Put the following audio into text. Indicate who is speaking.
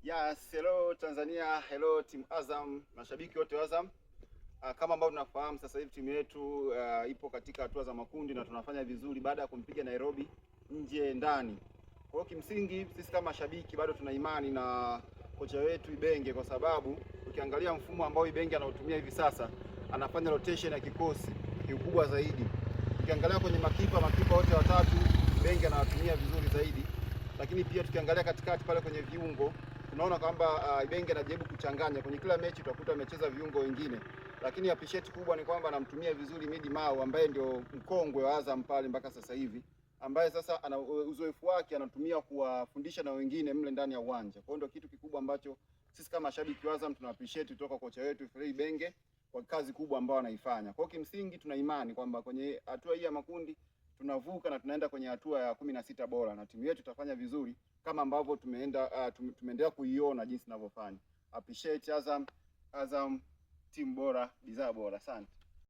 Speaker 1: Yes, hello Tanzania, hello team Azam, mashabiki wote wa Azam. Kama ambavyo tunafahamu sasa hivi timu yetu ipo katika hatua za makundi na tunafanya vizuri baada ya kumpiga Nairobi nje ndani. Kwa hiyo kimsingi sisi kama mashabiki bado tuna imani na kocha wetu Ibenge kwa sababu ukiangalia mfumo ambao Ibenge anautumia hivi sasa, anafanya rotation ya kikosi kikubwa zaidi. Ukiangalia kwenye makipa, makipa wote watatu Ibenge anawatumia vizuri zaidi, lakini pia tukiangalia katikati pale kwenye viungo tunaona kwamba Ibenge anajaribu kuchanganya kwenye kila mechi, utakuta amecheza viungo wengine, lakini appreciate kubwa ni kwamba anamtumia vizuri Midi Mao ambaye ndio mkongwe wa Azam pale mpaka sasa hivi, ambaye sasa ana uzoefu wake anatumia kuwafundisha na wengine mle ndani ya uwanja. Kwa hiyo ndio kitu kikubwa ambacho sisi kama mashabiki wa Azam tuna appreciate kutoka kocha wetu Frei Ibenge kwa kazi kubwa ambayo anaifanya. Kwa hiyo kimsingi tuna imani kwamba kwenye hatua hii ya makundi tunavuka na tunaenda kwenye hatua ya 16 bora na timu yetu itafanya vizuri kama ambavyo tumeenda tumeendelea kuiona jinsi inavyofanya. Appreciate Azam, Azam timu bora, bidhaa bora. Asante.